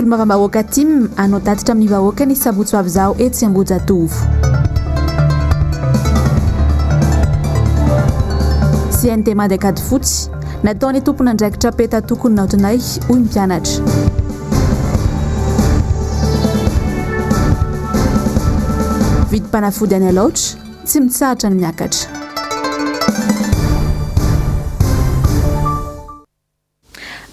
Solombavambahoaka tim hanao tatitra amin'ny vahoaka ny sabotsy ho avy izao etsy Ambohijatovo. CNT Mada Ankadifotsy, Nataon'ny tompon'andraikitra peta-toko ny naotinay, hoy ny mpianatra. Vidim-panafody any Alaotra, tsy mitsahatra ny miakatra.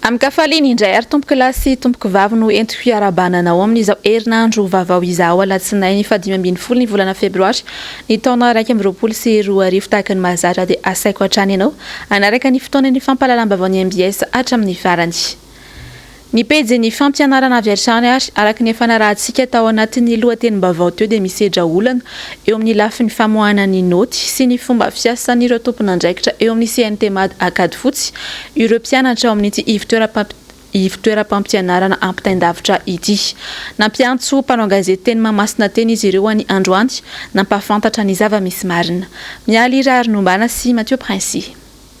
Amin-kafaliana indray ary tompokolahy sy tompokovavy no entiko hiarahabana anao amin'izao herinandro vaovao izao alatsinainy faha 15 ny volana febroary ny taona 2021 tahaka ny mahazatra dia asaiko hatrany ianao hanaraka ny fotoanan'ny fampahalalam-baovaon'ny mbs hatramin'ny farany. Ny pejin'ny fampianarana avy hatrany ary araka ny efa narahantsika tao anatin'ny lohatenim-baovao teo dia misedra olana eo amin'ny lafiny famoahana ny naoty sy ny fomba fiasan'ireo tompon'andraikitra eo amin'ny CNTMad Ankadifotsy ireo mpianatra ao amin'ity ivon-toeram-pampianarana ampitain-davitra ity. Nampiantso mpanao gazety teny Mahamasina teny izy ireo any androany nampahafantatra ny zava-misy marina. Mialy Raharinombana sy Mathieu Princi.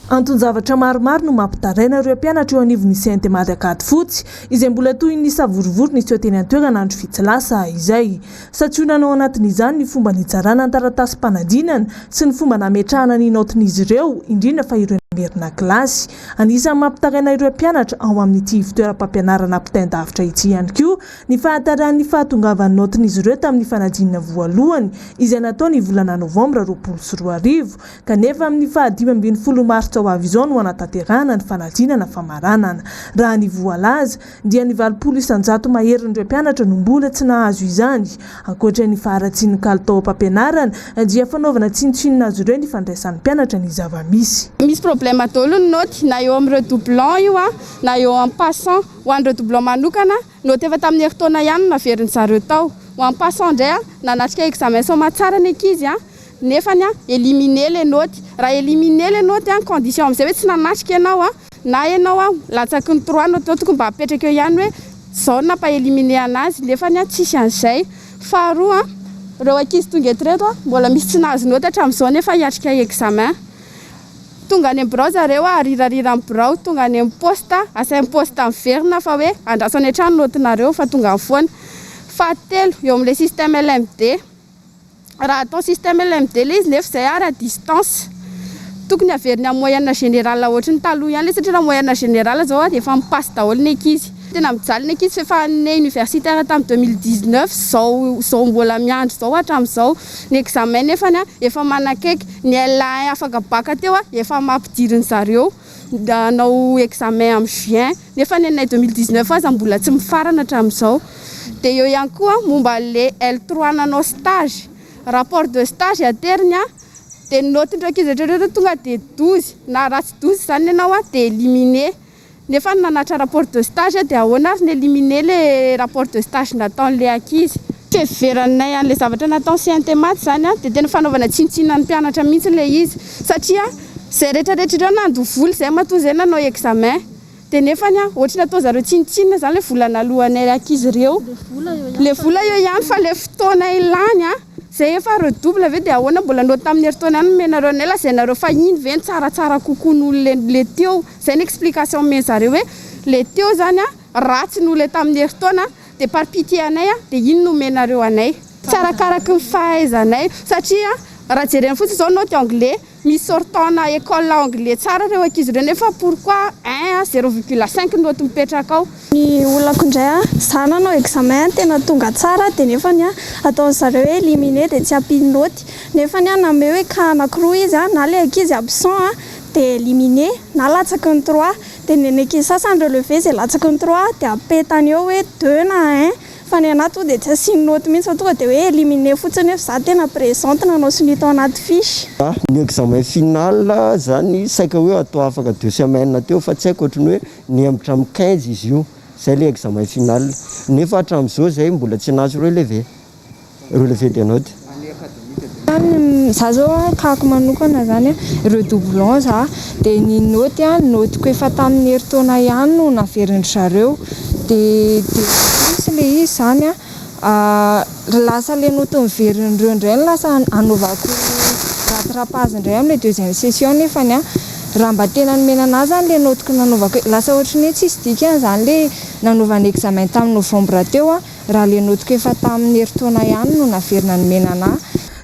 Anton-javatra maromaro no mampitaraina ireo mpianatra eo anivon'ny CNTMAD Ankadifotsy, izay mbola tohin'ny savorovoro niseho teny an-toerana andro vitsy lasa izay. Santionany ao anatin'izany ny fomba nitsarana ny taratasim-panadinana sy ny fomba nametrahana ny naotin'izy ireo, indrindra fa ireo namerina kilasy. Anisan'ny mampitaraina ireo mpianatra ao amin'ity ivontoeram-pampianarana ampitain-davitra ity ihany koa ny fahataran'ny fahatongavan'ny naotin'izy ireo tamin'ny fanadinana voalohany izay natao ny volana novambra 2020. Kanefa amin'ny faha 15 martsa ho avy izao no hanatanterahana ny fanadinana famaranana. Raha ny voalaza, dia ny 80% maherin'ireo mpianatra no mbola tsy nahazo izany. Ankoatra ny faharatsian'ny kalitaom-pampianarana, dia fanaovana tsinontsinona azy ireo ny fandraisan'ny mpianatra ny zava-misy. Misy problème daholo ny naoty, na eo amin'ny redoublant io na eo amin'ny passant. Ho an'ny redoublant manokana, Naoty efa tamin'ny herintaona ihany no naverin-dry zareo tao. Ho an'ny passant indray an, nanatrika examen soamatsara ny ankizy an, nefany an, éliminer le naoty. Raha éliminer le naoty an, condition amin'izay hoe tsy nanatrika ianao an, na ianao an, latsaky ny trois naotinao, tokony mba apetraka eo ihany hoe zao no nampa éliminer anazy, nefany an, tsisy an'izay. Faharoa an, ireo ankizy tonga eto ireto an, mbola misy tsy nahazo naoty hatramin'izao nefa hiatrika examen. Tonga any amin'ny birao zareo, arirarira amin'ny birao, tonga any amin'ny poste, asain'ny poste miverina fa hoe andraso any an-trano naotinareo fa tonga any foana. Fahatelo, eo amin'ilay système LMD, raha atao système LMD ilay izy nefa izay ary à distance, tokony averina amin'ny moyenne générale ohatry ny taloha ihany ilay izy satria raha moyenne générale izao dia efa mi-passe daholo ny ankizy. Tena mijaly ny ankizy fa efa année universitaire tamin'ny 2019 izao izao mbola miandry izao hatramin'izao. Ny examen nefany efa manakaiky, ny L1 afaka bac teo efa mampidirin zareo hanao examen am juin nefa ny anay 2019 aza mbola tsy mifarana hatramin'izao. Dia eo ihany koa momba le L3 nanao stage, rapport de stage ateriny dia ny note-ndreo ankizy rehetra rehetra tonga dia 12 na raha tsy 12 izany ianao dia éliminé. Nefa ny nanatra rapport de stage dia ahoana ary ny éliminer le rapport de stage nataon'le ankizy? Fiheveranay an'le zavatra nataon'ny CNTMAT izany dia tena fanaovana tsinontsinona ny mpianatra mihitsy ilay izy satria izay rehetra rehetra ireo nandoa vola izay matoa izay nanao examen dia nefany ohatry ny ataon'zareo tsinontsinona izany ilay vola naloanay ankizy ireo, le vola eo ihany fa le fotoana lany Zay efa redouble ve dia ahoana mbola note tamin'ny herintaona ihany nomenareo anay lazainareo fa iny ve no tsaratsara kokoa noho le le teo zay ny explication omen zareo hoe le teo zany a ratsy noho le tamin'ny herintaona dia par pitié anay a dia iny no omenareo anay tsy arakaraky ny fahaizanay satria raha jerena fotsiny zao note anglais Misy sortant-na école anglais tsara ireo ankizy ireo nefa pourquoi un à zéro virgule cinq no ato mipetraka ao. Ny olako indray an, za nanao examen tena tonga tsara dia nefany an ataon'ny zareo hoe éliminé dia tsy ampiany naoty, nefany an namehy hoe cas anakiroa izy an, na le ankizy absent an dia éliminé na latsaky ny trois, dia ny an'ny ankizy sasany relevé izay latsaky ny trois dia apetany eo hoe deux na un. Fa ny anah tonga dia tsy asiany note mihitsy fa tonga dia hoe éliminé fotsiny nefa za tena présente nanao sonia tao anaty fiche. Ny examen final zany saika hoe atao afaka deux semaines teo fa tsy haiko ohatran'ny hoe nihemotra amin'ny 15 izy io, zay le examen final nefa hatramin'izao zay mbola tsy nahazo relevé, relevé des notes. Za zao an, cas-ko manokana zany an, redoublant za, de ny naoty an, naotiko efa tamin'ny herintaona ihany no naverin-dry zareo, de de en plus le izy zany an, lasa le naoty niverin'ireo indray no lasa anaovako rattrapage indray amin'ilay deuxième session nefany an. Raha mba tena nomena anah zany le naotiko nanaovako lasa ohatry ny hoe tsisy dikany zany le nanaovana examen tamin'ny novembre teo a, raha le naotiko efa tamin'ny herintaona ihany no naverina nomena anah.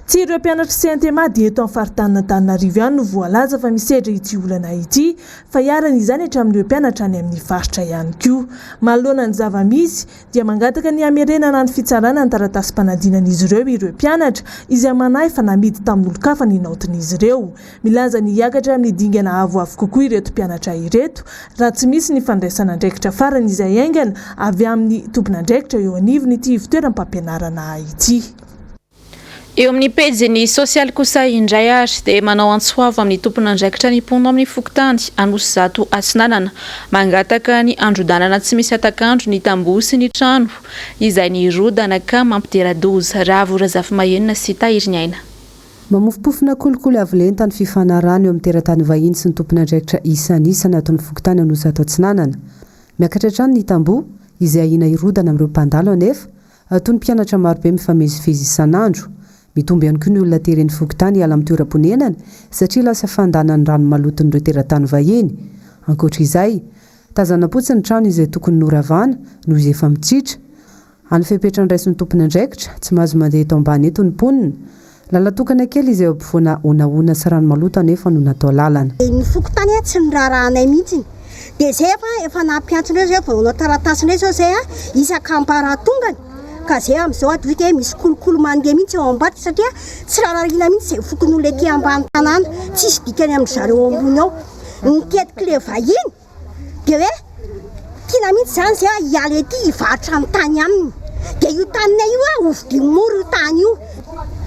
Tsy ireo mpianatr'i CNTMA dia eto amin'ny faritanin'Antananarivo ihany no voalaza fa misedra ity olana ity fa iharan'izany hatramin'ireo mpianatra any amin'ny faritra ihany koa. Manoloana ny zava-misy dia mangataka ny hamerenana ny fitsarana ny taratasim-panadinan'izy ireo ireo mpianatra izay manahy fa namidy tamin'olon-kafa ny naotin'izy ireo. Milaza ny hiakatra amin'ny dingana avoavo kokoa ireto mpianatra ireto raha tsy misy ny fandraisana andraikitra farany izay haingana avy amin'ny tompon'andraikitra eo anivon'ity ivotoeram-pampianarana ity. Eo amin'ny pejin'ny sosialy kosa indray ary dia manao antso avo amin'ny tompon'andraikitra ny mponina ao amin'ny fokontany Anosizato Atsinanana. Mangataka ny handrodanana tsy misy hatak'andro ny tamboho sy ny trano izay nirodana ka mampidera-doza. Ravo Razafimahenina sy Tahiriniaina. Mamofompofona kolikoly avo lenta ny fifanarahana eo amin'ny teratany vahiny sy ny tompon'andraikitra isanisany ato amin'ny fokontany Anosizato Atsinanana. Miakatra hatrany ny tamboho, izay ahiana hirodana amin'ireo mpandalo anefa, Toy ny mpianatra marobe mifamezivezy isan'andro. Mitombo ihany koa ny olona teren'ny fokontany hiala amin'ny toeram-ponenany satria lasa fandana ny rano maloton'ireo teratany vahiny. Ankoatra izay, tazanam-potsiny ny trano izay tokony noravana noho izy efa mitsitra. Any fepetra andraisin'ny tompon'andraikitra, tsy mahazo mandeha eto ambany eto ny mponina. Lalan-tokana kely izay eo ampovoana honahona sy rano maloto anefa no natao lalana. Ny fokontany tsy niraharaha anay mihitsy. Dia izay efa efa nampiantso indray izay vao nanao taratasy indray izao izay isaka ambaratongany. Ka izay amin'izao adika hoe misy kolikoly mandeha mihitsy ao ambadika satria tsy rarahina mihitsy izay fokonolona ety ambany tanàna. Tsisy dikany amin-dry zareo ambony ao. Ny tetik'ilay vahiny. Dia hoe tiana mihitsy izany izay aho hiala ety hivarotra ny tany aminy. Dia io taninay io aho hovidiany mora io tany io.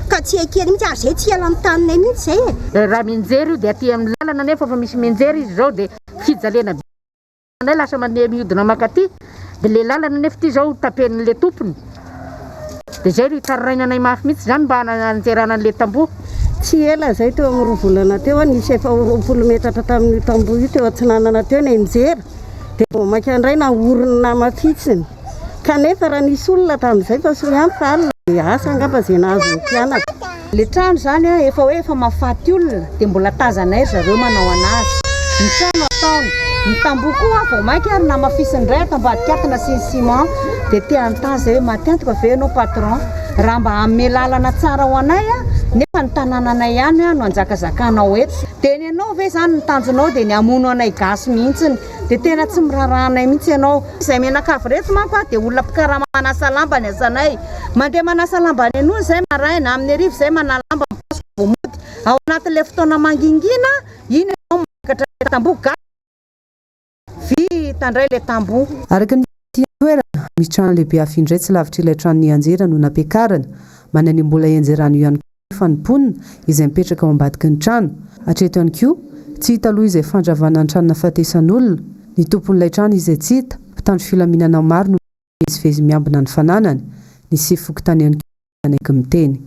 Ka tsy ekeny mihitsy ary izay tsy hiala amin'ny taninay mihitsy izay e. Raha mianjera io dia aty amin'ny lalana nefa efa misy mianjera izy izao dia fijaliana be anay lasa mandeha mihodina mankaty dia le lalana nefa ity izao tapen'le tompony dia izay no itarainanay mafy mihitsy izany mba hananjerana an'le tamboho. Tsy ela izay, teo amin'ny 2 volana teo, nisy efa ho 20 metatra tamin'io tamboho io teo atsinanana teo nianjera, dia vao mainka indray nahoriny namafisiny. Kanefa raha nisy olona tamin'izay fa soa ihany fa alina dia asa angamba izay nahazo ny mpianatra. Ilay trano izany efa hoe efa mahafaty olona dia mbola tazanay ry zareo manao anazy. Ny trano ataony. Ny tamboho koa vao mainka ary namafisiny indray ato ambadika ato nasiany ciment. Dia te hanontany izay hoe maty antoka ve ianao patron raha mba hanome lalana tsara ho anay nefa ny tanànanay ihany no anjakazakanao eto. Dia ny anao ve izany ny tanjonao dia ny hamono anay gasy mihitsiny. Dia tena tsy miraharaha anay mihitsy ianao. Izay mianakavy ireto manko dia olona mpikarama manasa lamba ny asanay. Mandeha manasa lamba any Anosy izay maraina, amin'ny hariva izay manala lamba mipasoka vao mody. Ao anatin'ilay fotoana mangingina iny ianao miakatra ilay tamboho, gaga vita indray ilay tamboho. Araka ny ety an-toerana, misy trano lehibe hafa indray tsy lavitr'ilay trano nianjera no nampiakarina. Manana io mbola hianjerana io ihany koa anefa ny mponina izay mipetraka ao ambadiky ny trano. Hatreto ihany koa, tsy hita aloha izay fandravana ny trano nahafatesan'olona. Ny tompon'ilay trano izay tsy hita, mpitandro filaminana maro no mivezivezy miambina ny fananany. Ny sefo fokontany ihany koa manaiky miteny.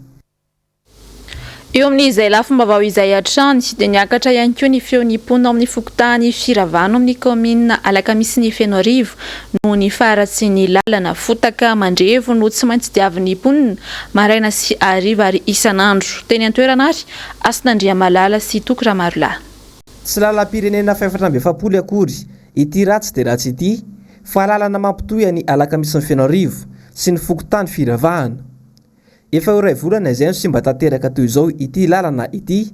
Eo amin'izay lafim-baovao izay hatrany, dia niakatra ihany koa ny feon'ny mponina ao amin'ny fokontany Firavano amin'ny kaominina Alakamisin'i Fenoarivo noho ny faharatsian'ny lalana. Fotaka mandrevo no tsy maintsy diavin'ny mponina maraina sy hariva ary isan'andro. Teny an-toerana ary Hasina Andriamalala sy Toky Ramarolahy. Tsy lalam-pirenena faha-44 akory ity ratsy dia ratsy ity fa lalana mampitohy an'i Alakamisin'i Fenoarivo sy ny fokontany Firavahana. Efa ho iray volana izay no simba tanteraka toy izao ity lalana ity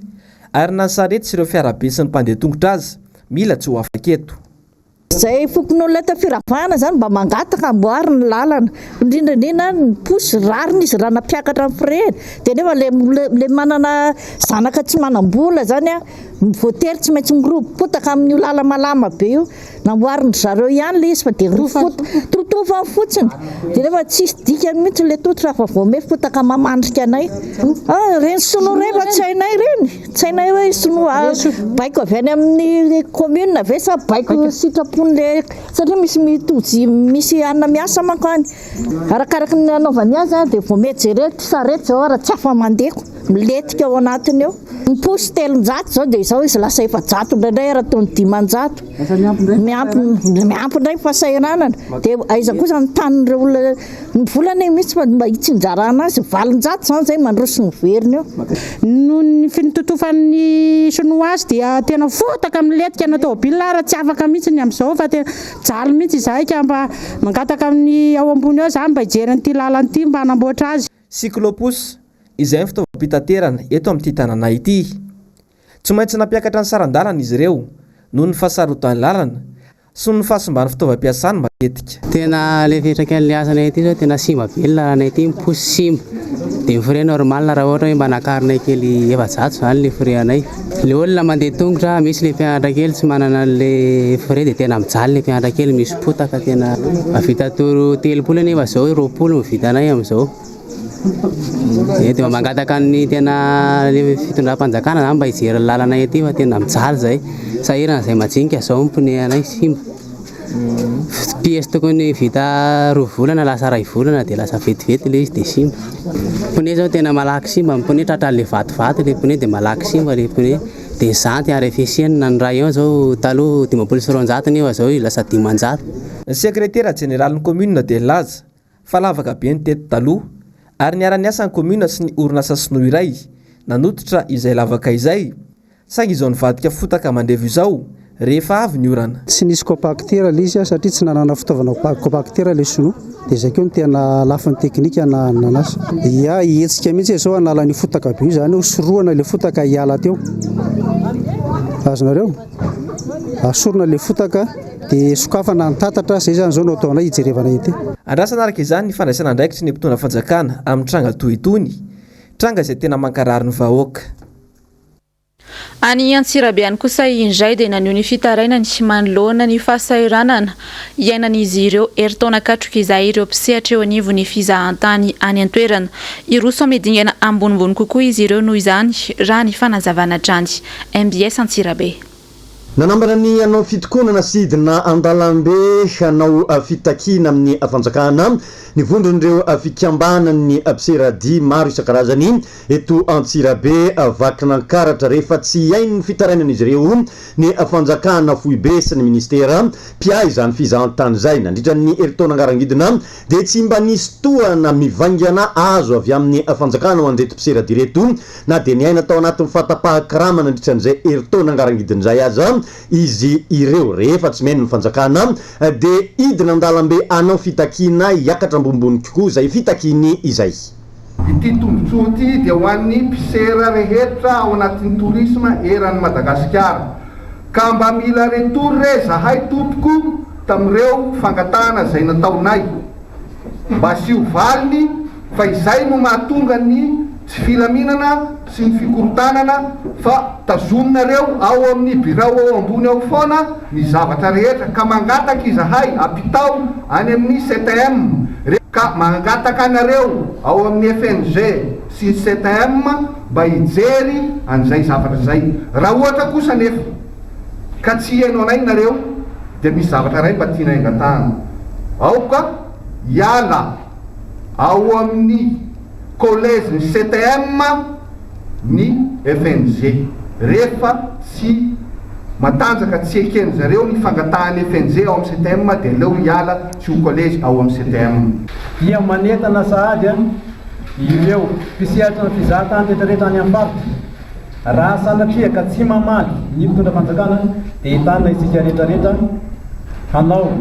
ary na ny sarety sy ireo fiarabe sy ny mpandeha tongotra aza mila tsy ho afaka eto. Izay fokonolona eto Firavahana izany mba mangataka amboary ny lalana, indrindra indrindra ny posy, rariny izy raha nampiakatra ny frais-ny, dia nefa ilay manana zanaka tsy manam-bola izany an, voatery tsy maintsy mirobo-potaka amin'io lala-malama be io. Namboarin-dry zareo ihany ilay izy fa dia totofany fotsiny. Dia nefa tsisy dikany mihitsy ilay tototra fa vao miha fotaka mamandrika anay. Ah, ireny sinoa ireny fa tsy hainay ireny. Tsy hainay hoe sinoa baiko avy any amin'ny commune ve sa baiko sitrapon'ilay satria misy mitojy misy anona miasa manko any. Arakaraky ny anaovany azy dia vao miha jereo ity sarety izao ary tsy afa-mandeha ko. milentika ao anatiny eo. Ny posy 300 izao dia izao izy lasa 400 indraindray ary ataony 500. Miampy miampy indray ny fahasahiranana. Dia aiza kosa ny tanin'ireo olona ny vola anie mihitsy fa mba hitsinjarana azy 800 izany izay mandroso miverina eo. Noho ny fitotofan'ny sinoa azy dia tena fotaka milentika ny tômôbila ary tsy afaka mihitsy ny amin'izao fa tena jaly mihitsy izahay ka mba mangataka amin'ny ao ambony ao izany mba hijery an'ity lalana ity mba hanamboatra azy. Cyclopousse, izay ny fitaovam-pitaterana eto amin'ity tanàna ity. Tsy maintsy nampiakatra ny saran-dalana izy ireo noho ny fahasarotan'ny lalana sy noho ny fahasimban'ny fitaovam-piasany matetika. Tena le fiantraikan'le asanay aty zao tena simba be ny lalanay aty, ny pousse simba, de ny frais normal raha ohatra hoe mba nakarinay kely 400 zany le frais anay, le olona mandeha tongotra, misy le mpianatra kely tsy manana an'le frais de tena mijaly le mpianatra kely, misy potaka tena, mahavita tour 30 anefa zao 20 no vitanay am'zao. Dia mba mangataka ny tena fitondram-panjakana zany mba hijery ny lalanay aty fa tena mijaly zahay. Sahirana zahay majinika zao ny pneu anay simba. Pièce tokony vita roa volana lasa iray volana dia lasa vetivety ilay izy dia simba. Pneu zao tena malaky simba, ny pneu tratran'ilay vatovato ilay pneu dia malaky simba ilay pneu. Dia ny janty arefesena ny rayon zao taloha 250 nefa zao izy lasa 500. Ny sekretera jeneralin'ny kaominina dia nilaza fa lavaka be ny teto taloha ary niara-niasa ny kaominina sy ny orinasa sinoa iray nanototra izay lavaka izay, saingy izao nivadika fotaka mandrevo izao rehefa avy ny orana. Tsy nisy compacteur ilay izy satria tsy nanana fitaovana compacteur ilay sinoa dia izay koa no tena lafiny teknika nanasa. Ia, hihetsika mihitsy izao hanala an'io fotaka be io izany hoe hosorohana ilay fotaka hiala teo. Azonareo? Asorina ilay fotaka. Dia sokafana ny tatatra, izay izany izao no ataonay hijerevana ity. Andrasana araka izany ny fandraisana andraikitry ny mpitondra fanjakana amin'ny tranga toy itony, tranga izay tena mankarary ny vahoaka. Any Antsirabe any kosa indray dia naneho ny fitarainany manoloana ny fahasahiranana iainan'izy ireo herintaona katroka izay ireo mpisehatra eo anivon'ny fizahantany any an-toerana. Hiroso amin'ny dingana ambonimbony kokoa izy ireo noho izany raha ny fanazavana hatrany. Mbs Antsirabe. Nanambara ny hanao fitokonana sy hidina an-dalambe hanao fitakiana amin'ny fanjakana ny vondron'ireo fikambanan'ny mpiseradia maro isan-karazany eto Antsirabe Vakinankaratra rehefa tsy hihaino ny fitarainan'izy ireo ny fanjakana foibe sy ny minisitera mpiahy izany fizahantany izay. Nandritra ny herintaona ngarangidina dia tsy mba nisy tohana mivaingana azo avy amin'ny fanjakana ho an'ireto mpiseradia ireto Na dia niaina tao anatin'ny fahatapahan-karama nandritra an'izay herintaona ngarangidina izay aza izy ireo, rehefa tsy mihaino ny fanjakana dia hidina an-dalambe hanao fitakiana hiakatra ambonimbony kokoa izay fitakiany izay. Ity tombontsoa ity dia ho an'ny mpisera rehetra ao anatin'ny tourisme eran'i Madagasikara. Ka mba mila retour re zahay tompoko tamin'ireo fangatahana izay nataonay. Mba asio valiny fa izay no mahatonga ny tsy filaminana sy ny fikorontanana fa tazominareo ao amin'ny birao ao ambony ao foana ny zavatra rehetra ka mangataka izahay ampitao any amin'ny CTM ka mangataka anareo ao amin'ny FNG sy ny CTM mba hijery an'izay zavatra izay. Raha ohatra kosa anefa ka tsy hihaino anay nareo dia misy zavatra iray mba tianay angatahana. Aoka hiala ao amin'ny collège ny CTM ny FNG. Rehefa tsy matanjaka tsy eken zareo ny fangatahan'ny FNG ao amin'ny CTM dia aleo hiala tsy ho collège ao amin'ny CTM. Dia manentana sahady ireo mpisehatra ny fizahantany rehetrarehetra any amin'ny faritra. Raha sanatria ka tsy mamaly ny mpitondra fanjakana dia entanina isika rehetrarehetra hanao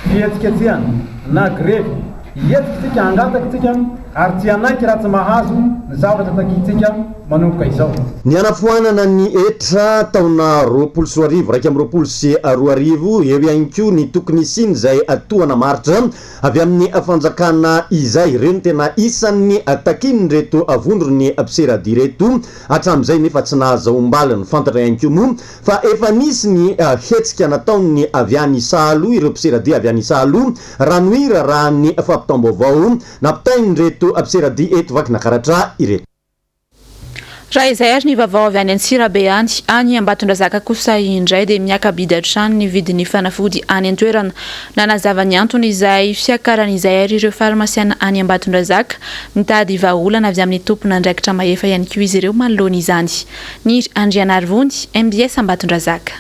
fihetsiketsehana na grevy, hihetsika isika, hangataka isika ary tsy hanaiky raha tsy mahazo ny zavatra takiantsika manomboka izao. Ny hanafoanana ny hetra taona 2020, 2021, eo ihany koa ny tokony hisian'izay tohana maharitra Avy amin'ny fanjakana izay. Ireo no tena isan'ny takian'ireto vondron'ny mpiseradia ireto hatramin'izay nefa tsy nahazahoam-baliny. Fantatra ihany koa moa fa efa nisy ny hetsika nataon'ny avy any Isalo, ireo mpiseradia avy any Isalo, ranohira raha ny fampitam-baovao nampitain'ireto mpiseradia eto Vakinakaratra ireto. Raha izay ary ny vaovao avy any Antsirabe any, any Ambatondrazaka kosa indray dia miaka-bidy hatrany ny vidin'ny fanafody any an-toerana. Nanazava ny antony izay fiakarany izay ary ireo farmasiana any Ambatondrazaka. Mitady vahaolana avy amin'ny tompon'andraikitra mahefa ihany koa izy ireo manoloana izany. Niry Andrianarivony, mbs Ambatondrazaka.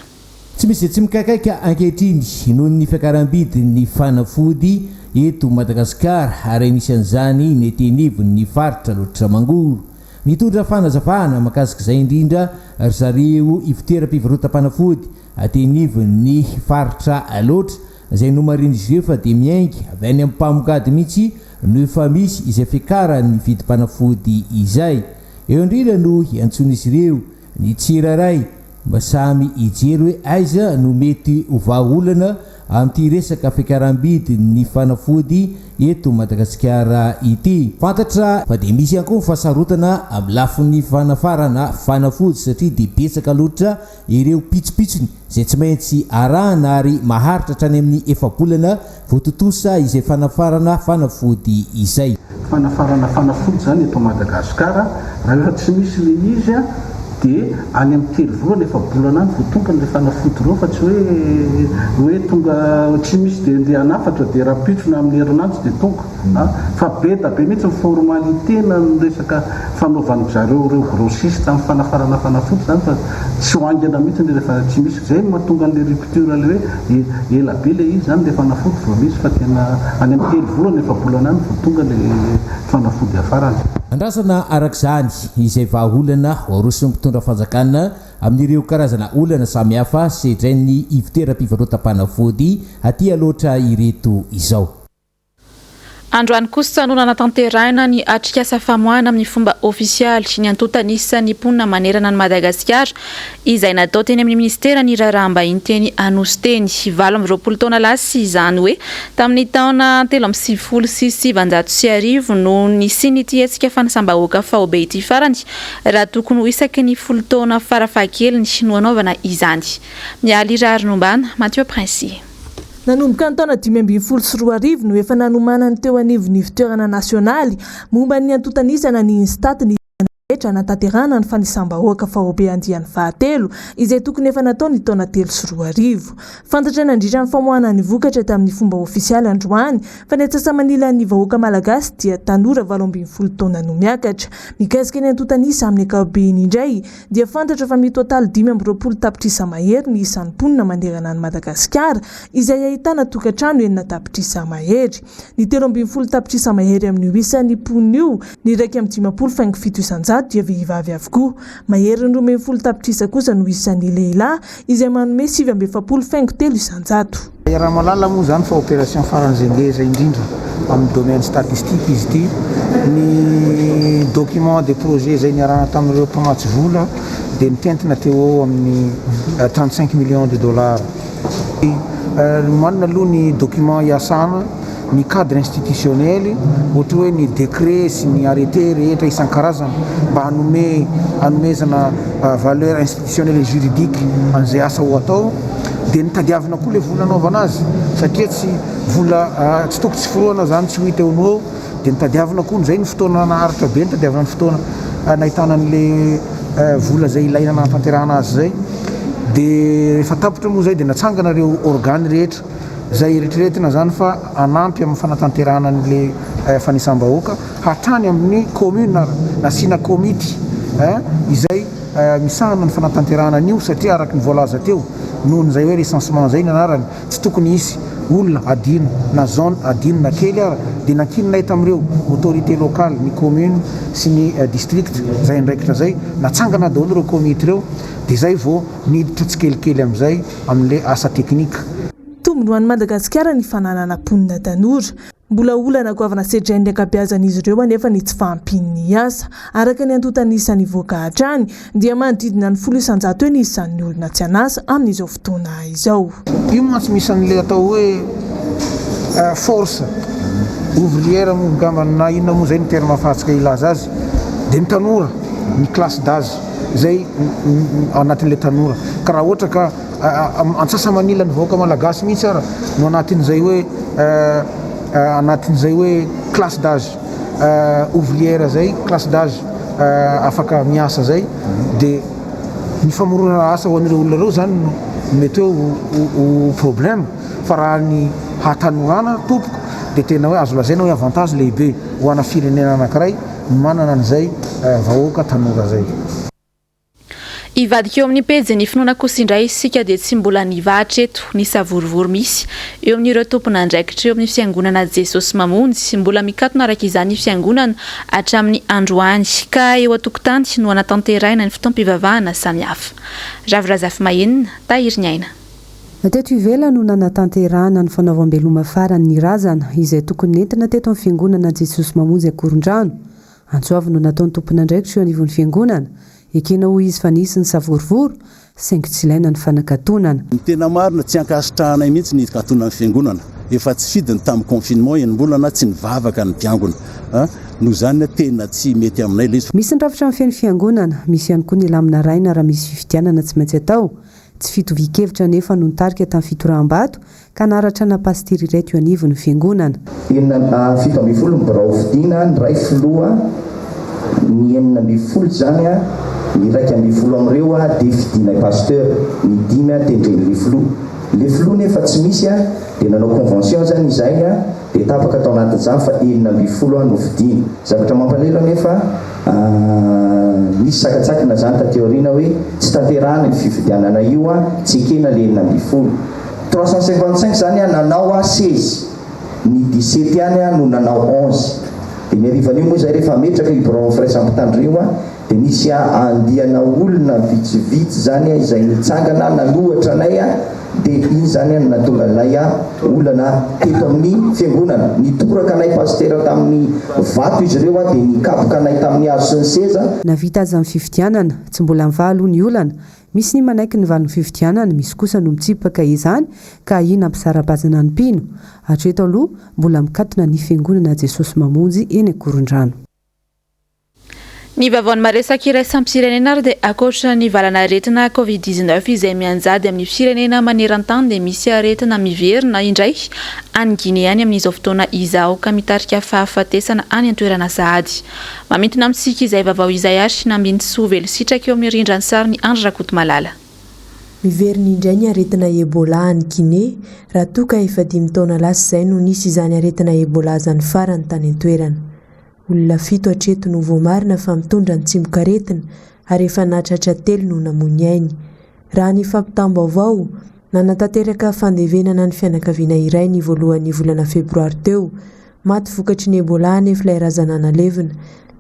Tsy misy izay tsy mikaikaika ankehitriny noho ny fiakaram-bidin'ny fanafody eto Madagasikara ary anisan'izany ny ety anivon'ny faritra Alaotra Mangoro. Nitondra fanazavana mahakasika izay indrindra ry zareo ivoteram-pivarotam-panafody aty anivon'ny faritra Alaotra izay nomarihin'izy ireo fa dia miainga avy any amin'ny mpamongady mihitsy no efa misy izay fiakaran'ny vidim-panafody izay. Eo indrindra no hiantsoan'izy ireo ny tsirairay mba samy hijery hoe aiza no mety ho vahaolana amin'ity resaka fiakaram-bidin'ny fanafody eto Madagasikara ity. Fantatra fa dia misy ihany koa ny fahasarotana amin'ny lafiny fanafarana fanafody satria dia betsaka loatra ireo pitsopitsony izay tsy maintsy arahana ary maharitra hatrany amin'ny efa-bolana vao tontosa izay fanafarana fanafody izay. Fanafarana fanafody izany eto Madagasikara, raha efa tsy misy ilay izy dia any amin'ny telo volana, efa-bolana any vao tonga ilay fanafody ireo fa tsy hoe hoe tonga tsy misy dia andeha hanafatra dia rahampitso na amin'ny herinandro dia tonga a! Fa be da be mihitsy ny formalité na ny resaka fanaovan-dry zareo ireo grossiste amin'ny fanafarana fanafody izany fa tsy ho haingana mihitsy rehefa tsy misy. Izay no mahatonga an'ilay rupture ilay hoe ela be ilay izy izany ilay fanafody vao misy fa tena any amin'ny telo volana, efa-bolana any vao tonga ilay fanafody hafarana. Andrasana araka izany izay vahaolana ho aroson'ny mpitondra fanjakana amin'ireo karazana olana samihafa sedrain'ny ivoteram-pivarotam-panafody aty Alaotra ireto izao. Androany kosa no nanatanterahina ny atrikasa famoahana amin'ny fomba ofisialy ny antontan'isan'ny mponina manerana an'i Madagasikara izay natao teny amin'ny minisiteran'ny Raharaham-bahiny teny Anosy teny. 28 taona lasa izany hoe tamin'ny taona 1993 no nisian'ity hetsika fanisam-bahoaka faobe ity farany raha tokony ho isaky ny folo taona farafahakeliny no hanaovana izany. Mialy Raharinombana, Mathieu Princi. Nanomboka ny taona 2015 no efa nanomanan'ny teo anivon'ny Ivontoerana nasionaly momba ny antontan'isa na ny Instat ny rehetra hanatanterahana ny fanisam-bahoaka faobe andiany fahatelo izay tokony efa natao ny taona 2003. Fantatra nandritra ny famoahana ny vokatra tamin'ny fomba ofisialy androany fa ny antsasa-manilan'ny vahoaka malagasy dia tanora 18 taona no miakatra. Mikasika ny antontan'isa amin'ny ankapobeny indray dia fantatra fa mitotaly 25 tapitrisa mahery ny isan'ny mponina manerana an'i Madagasikara, izay ahitana tokantrano enina tapitrisa mahery. Ny 13 tapitrisa mahery amin'io isan'ny mponina io, ny 51,7% dia vehivavy avokoa. Maherin'ny 12 tapitrisa kosa no isan'ny lehilahy, izay manome 49,3%. Iaraha-mahalala moa izany fa opération faran'izay ngeza indrindra amin'ny domaine statistique izy ity. Ny document de projet izay niarahana tamin'ireo mpamatsy vola dia mitentina teo ho eo amin'ny 35 millions de dollars. Nomanina aloha ny document iasana, ny cadre institutionnel, ohatra hoe ny décret sy ny arrêté rehetra isan-karazany mba hanome hanomezana valeur institutionnelle et juridique an'izay asa ho atao. Dia nitadiavina koa ilay vola hanaovana azy satria tsy vola tsy toko tsy forohana izany tsy ho hita eo no eo. Dia nitadiavina koa izay ny fotoana naharitra be nitadiavina ny fotoana nahitana an'ilay vola izay ilaina nahatanterahana azy izay. Dia rehefa tapitra moa izay dia natsangana ireo organes rehetra izay eritreretina izany fa hanampy amin'ny fanatanterahana an'ilay fanisam-bahoaka hatrany amin'ny commune ary nasiana komity izay misahana ny fanatanterahana an'io satria araka ny voalaza teo nohon'izay hoe recensement izay ny anarany tsy tokony hisy olona adino na zone adino na kely ara dia nankininay tamin'ireo autorité locale ny commune sy ny district izay andraikitra izay natsangana daholo ireo komity ireo dia izay vao niditra tsikelikely amin'izay amin'ilay asa teknika. Tombony ho an'i Madagasikara ny fananana mponina tanora. Mbola olana goavana sedrain'ny ankabeazan'izy ireo anefa ny tsy fahampian'ny asa. Araka ny antontan'isa nivoaka hatrany, dia manodidina ny 10% eo ny isan'ny olona tsy an'asa amin'izao fotoana izao. Io mantsy misy an'ilay atao hoe force ouvrière moa angamba na inona moa izay ny terme ahafahantsika hilaza azy, dia ny tanora, ny classe d'âge izay ao anatin'ilay tanora. Ka raha ohatra ka antsasa-manilan'ny vahoaka malagasy mihitsy ara no anatin'izay hoe anatin'izay hoe classe d'âge ouvrière zay, classe d'âge. afaka miasa izay dia ny famoronana asa ho an'ireo olona ireo izany no mety hoe ho problème fa raha ny hatanorana tompoko dia tena hoe azo lazaina hoe avantage lehibe ho ana firenena anankiray ny manana an'izay vahoaka tanora izay. Hivadika eo amin'ny pejin'ny finoana kosa indray isika dia tsy mbola nivaha hatreto ny savorovoro misy eo amin'ireo tompon'andraikitra eo amin'ny fiangonana Jesosy Mamonjy. Mbola mikatona araka izany ny fiangonana hatramin'ny androany ka eo an-tokotany no hanatanterahina ny fotoam-pivavahana samihafa. Ravo Razafimahenina, Tahiriniaina. Teto ivelany no nanatanterahana ny fanaovam-beloma farany ny razana izay tokony nentina teto amin'ny fiangonana Jesosy Mamonjy Ankorondrano. Antso avo no nataon'ny tompon'andraikitra eo anivon'ny fiangonana. Ekena hoy izy fa nisy ny savorovoro, saingy tsy ilaina ny fanakatonana. Ny tena marina, tsy ankasitrahanay mihitsy ny hikatonan'ny fiangonana. Efa tsy fidiny tamin'ny confinement enim-bolana tsy nivavaka ny mpiangona. Noho izany tena tsy mety aminay ilay izy. Misy ny rafitra mifehy ny fiangonana, misy ihany koa ny lamina arahina raha misy fifidianana tsy maintsy atao. Tsy fitovian-kevitra anefa no nitarika tamin'ny fitoraham-bato ka naratrana pasitera iray teo anivon'ny fiangonana. Enina 17 ny birao fidiana, ny iray filoha, ny 16 izany, ny 11 amin'ireo dia fidiana pasteur, ny dimy tendren'ilay filoha. Ilay filoha nefa tsy misy dia nanao convention izany izahay dia tapaka tao anatin'izany fa 16 no fidiana. Zavatra mampalahelo anefa Nisy sakantsakana izany taty aoriana hoe tsy tanterahana io fifidianana io, tsy ekena ilay 16. 355 izany nanao 16, ny 17 ihany no nanao 11. Dia ny harivan'io moa izay rehefa ametraka io biraon'ny firaisampitandrina io dia nisy andiana olona vitsivitsy izany izay nitsangana nanohatra anay Dia iny izany no nahatonga an'ilay olana teto amin'ny fiangonana. Nitoraka anay pasitera tamin'ny vato izy ireo dia nikapoka anay tamin'ny hazo sy ny seza. Na vita aza ny fifidianana, tsy mbola mivaha aloha ny olana. Misy ny manaiky ny valin'ny fifidianana, misy kosa no mitsipaka izany ka ahiana hampisara-bazana ny mpino. Hatreto aloha, mbola mikatona ny fiangonana Jesosy Mamonjy eny Ankorondrano. Ny vaovaon'ny maresaka iraisam-pirenena ary dia ankoatra ny valan'aretina Covid 19 izay mianjady amin'ny firenena maneran-tany dia misy aretina miverina indray any Guinée any amin'izao fotoana izao ka mitarika fahafatesana any an-toerana sahady. Mamintina amintsika izay vaovao izay ary Nambinintsoa Velositraka eo amin'ny rindran-tsarin'i Andry Rakotomalala. Miverina indray ny aretina Ebola any Guinée raha toa ka efa dimy taona lasa izay no nisy izany aretina Ebola izany farany tany an-toerana. Olona fito hatreto no voamarina fa mitondra ny tsimokaretina ary efa nahatratra telo no namoy ny ainy. Raha ny fampitam-baovao, nanatanteraka fandevenana ny fianakaviana iray ny voalohan'ny volana febroary teo. Maty vokatry ny Ebola anefa ilay razana nalevina.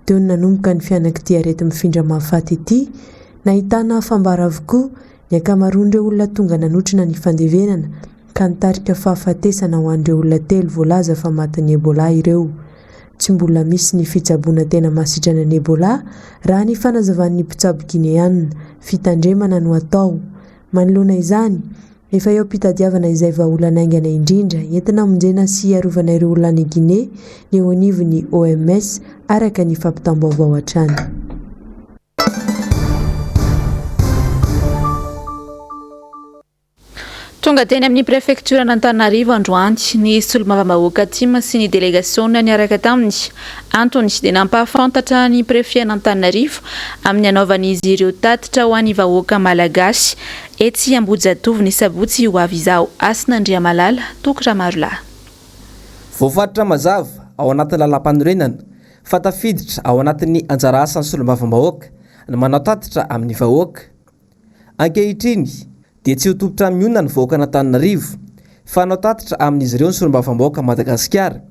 Teo no nanomboka ny fihanak'ity areti-mifindra mahafaty ity. Nahitana fambara avokoa ny ankamaroan'ireo olona tonga nanotrona ny fandevenana ka nitarika fahafatesana ho an'ireo olona telo voalaza fa matin'ny Ebola ireo. Tsy mbola misy ny fitsaboana tena mahasitrana ny Ebola, raha ny fanazavan'ny mpitsabo gineana. Fitandremana no atao. Manoloana izany, efa eo am-pitadiavana izay vahaolana haingana indrindra entina hamonjena sy hiarovana ireo olona any Guinée ny eo anivon'ny OMS, araka ny fampitam-baovao hatrany. Tonga teny amin'ny prefektioran'Antananarivo androany ny solombavambahoaka tim sy ny delegasiona niaraka taminy. Antony dia nampahafantatra ny prefet-n'Antananarivo amin'ny hanaovan'izy ireo tatitra ho an'ny vahoaka malagasy etsy Ambohijatovo ny sabotsy ho avy izao. Hasina Andriamalala, Toky Ramarolahy. Voafaritra mazava ao anatin'ny lalàmpanorenana fa tafiditra ao anatin'ny anjara asan'ny solombavambahoaka ny manao tatitra amin'ny vahoaka. Ankehitriny dia tsy ho tompon-trano mionona ny vahoakan'Antananarivo fa hanao tatitra amin'izy ireo ny solombavambahoaka Madagasikara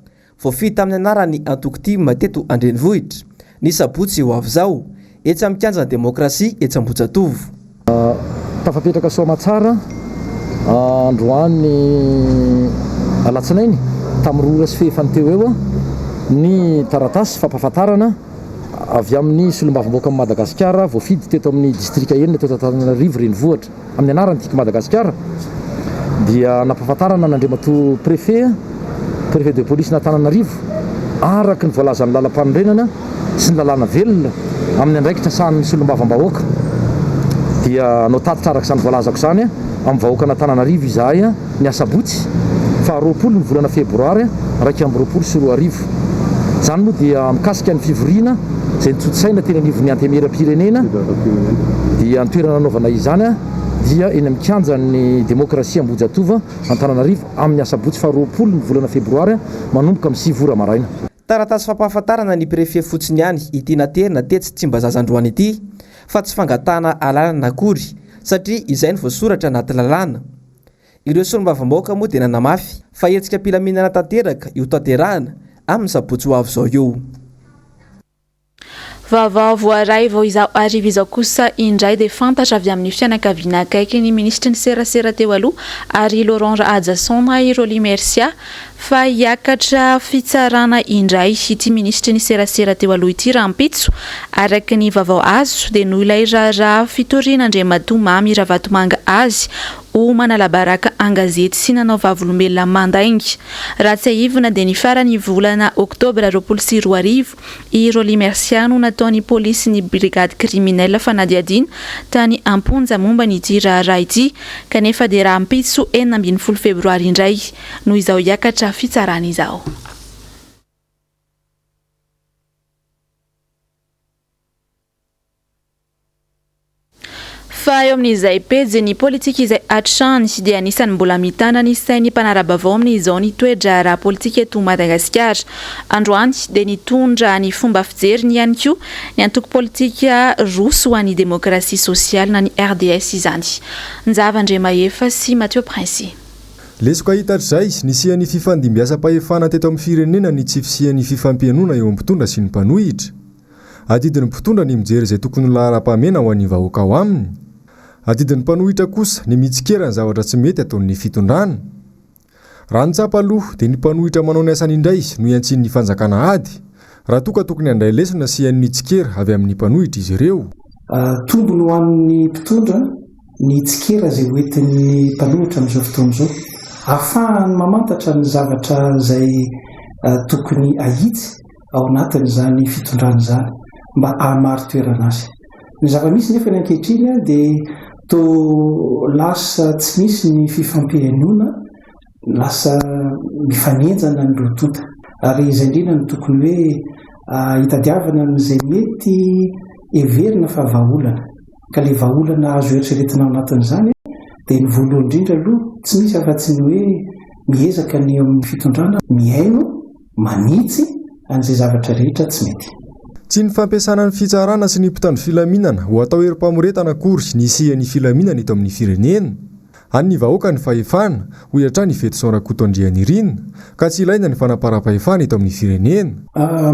voafidy tamin'ny anaran'ny antoko tim teto an-drenivohitra ny sabotsy ho avy izao etsy amin'ny kianjan'ny demokrasia etsy Ambohijatovo. Tafapetraka soamatsara androany alatsinainy tamin'ny 2 ora sy fahefany teo eo ny taratasy fampahafantarana avy amin'ny solombavambahoakan'i Madagasikara voafidy teto amin'ny distrika enina teto Antananarivo renivohitra amin'ny anaran'ny Tiako Madagasikara dia nampahafantarana an'Andriamatoa Préfet, Préfet de police n'Antananarivo araka ny voalazan'ny lalampanorenana sy ny lalàna velona amin'ny andraikitra sahanin'ny solombavambahoaka dia hanao tatitra araka izany voalazako izany amin'ny vahoakan'Antananarivo izahay ny asabotsy faha 20 ny volana febroary 2021. Izany moa dia mikasika ny fivoriana izay notontosaina teny anivon'ny Antenimierampirenena dia ny toerana nanaovana izany dia eny amin'ny kianjan'ny Demokrasia Ambohijatovo Antananarivo amin'ny asabotsy faha 20 ny volana febroary manomboka amin'ny 9 ora maraina. Taratasy fampahafantarana ny Préfet fotsiny ihany ity naterina tetsy Tsimbazaza androany ity fa tsy fangatahana alalana akory satria izay no voasoratra anaty lalàna. Ireo solombavambahoaka moa dia nanamafy fa hetsika am-pilaminana tanteraka io tanterahana amin'ny sabotsy ho avy izao io. Vaovao voaray vao izao hariva izao kosa indray dia fantatra avy amin'ny fianakaviana akaiky ny minisitry ny serasera teo aloha Harry Laurent Rahajason i Rolly Mercia fa hiakatra fitsarana indray ity minisitry ny serasera teo aloha ity rahampitso. Araka ny vaovao azo dia noho ilay raharaha fitorian'Andriamatoa Mamy Ravatomanga azy ho manalabaraka an-gazety sy nanao vavolombelona mandainga. Raha tsiahivina dia ny faran'ny volana oktobra 2020 i Rolly Mercia no nataon'ny polisin'ny brigade criminelle fanadihadiana tany am-ponja momba an'ity raharaha ity kanefa dia rahampitso 16 febroary indray no izao hiakatra fitsarana izao. Fa eo amin'izay pejin'ny politika izay hatrany dia anisan'ny mbola mitana ny sain'ny mpanara-baovao amin'izao ny toe-draharaha politika eto Madagasikara. Androany dia nitondra ny fomba fijeriny ihany koa ny antoko politika Roso ho an'ny demokrasia sosialy na ny RDS izany. Njava Andriamahefa sy Mathieu Princy. Lesoka hita hatrizay, nisian'ny fifandimbiasam-pahefana teto amin'ny firenena ny tsy fisian'ny fifampihainoana eo amin'ny mpitondra sy ny mpanohitra. Adidin'ny mpitondra ny mijery izay tokony ho laharam-pahamehana ho an'ny vahoaka ao aminy. Adidin'ny mpanohitra kosa ny mitsikera ny zavatra tsy mety ataon'ny fitondrana. Raha ny tsapa aloha dia ny mpanohitra manao ny asany indray no iantsian'ny fanjakana ady, raha toa ka tokony handray lesona sy hihaino ny tsikera avy amin'ny mpanohitra izy ireo. Tombony ho an'ny mpitondra ny tsikera izay ho entin'ny mpanohitra amin'izao fotoana izao. Ahafahany mamantatra ny zavatra izay tokony ahitsy ao anatin'izany fitondrana izany mba hahamari-toerana azy. Ny zava-misy nefa ny ankehitriny dia toa lasa tsy misy ny fifampihainoana, lasa mifanenjana ny roa tonta. Ary izay indrindra no tokony hoe hitadiavana an'izay mety heverina fa vahaolana. Ka ilay vahaolana azo eritreretina ao anatin'izany dia ny voalohany indrindra aloha tsy misy afa-tsy ny hoe miezaka ny eo amin'ny fitondrana mihaino, manitsy an'izay zavatra rehetra tsy mety. Tsy ny fampiasana ny fitsarana sy ny mpitandro filaminana ho atao herim-pamoretana akory ny hisian'ny filaminana eto amin'ny firenena. An'ny vahoaka ny fahefana, hoy hatrany i Fetison Rakoto Andrianirina, ka tsy ilaina ny fanaparam-pahefana eto amin'ny firenena.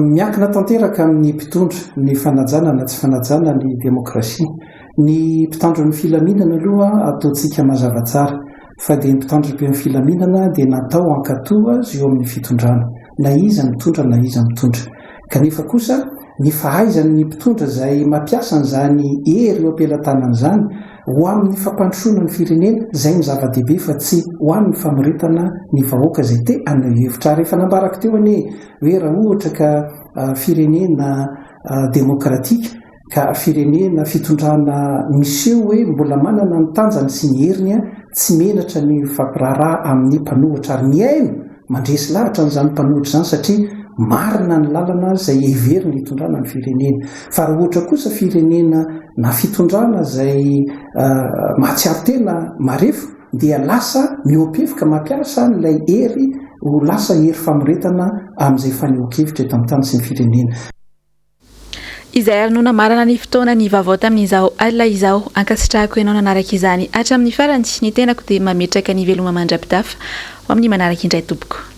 Miankina tanteraka amin'ny mpitondra ny fanajana na tsy fanajana ny demokrasia. Ny mpitandro ny filaminana aloha ataontsika mazava tsara fa dia ny mpitandro ny filaminana dia natao hankatò azy eo amin'ny fitondrana, na iza mitondra na iza mitondra. Kanefa kosa ny fahaizan'ny mpitondra izay mampiasa an'izany hery eo am-pelatanany izany ho amin'ny fampandrosoana ny firenena, izay no zava-dehibe fa tsy ho amin'ny famoretana ny vahoaka izay te haneho hevitra. Ary efa nambarako teo anie hoe raha ohatra ka firenena demokratika ka firenena fitondrana miseho hoe mbola manana ny tanjany sy ny heriny tsy menatra ny mifampiraharaha amin'ny mpanohitra ary mihaino Mandresy lahatra an'izany mpanohitra izany satria marina ny lalana izay heveriny hitondrana ny firenena. Fa raha ohatra kosa firenena na fitondrana izay mahatsiaro tena marefo dia lasa mihoa-pefy ka mampiasa an'ilay hery ho lasa hery famoretana amin'izay fanehoan-kevitra eto amin'ny tany sy ny firenena. Izay ary no namarana ny fotoana ny vaovao tamin'izao alina izao. Ankasitrahako ianao nanaraka izany hatramin'ny farany. Ny tenako dia mametraka ny veloma mandra-pitafa ho amin'ny manaraka indray tompoko.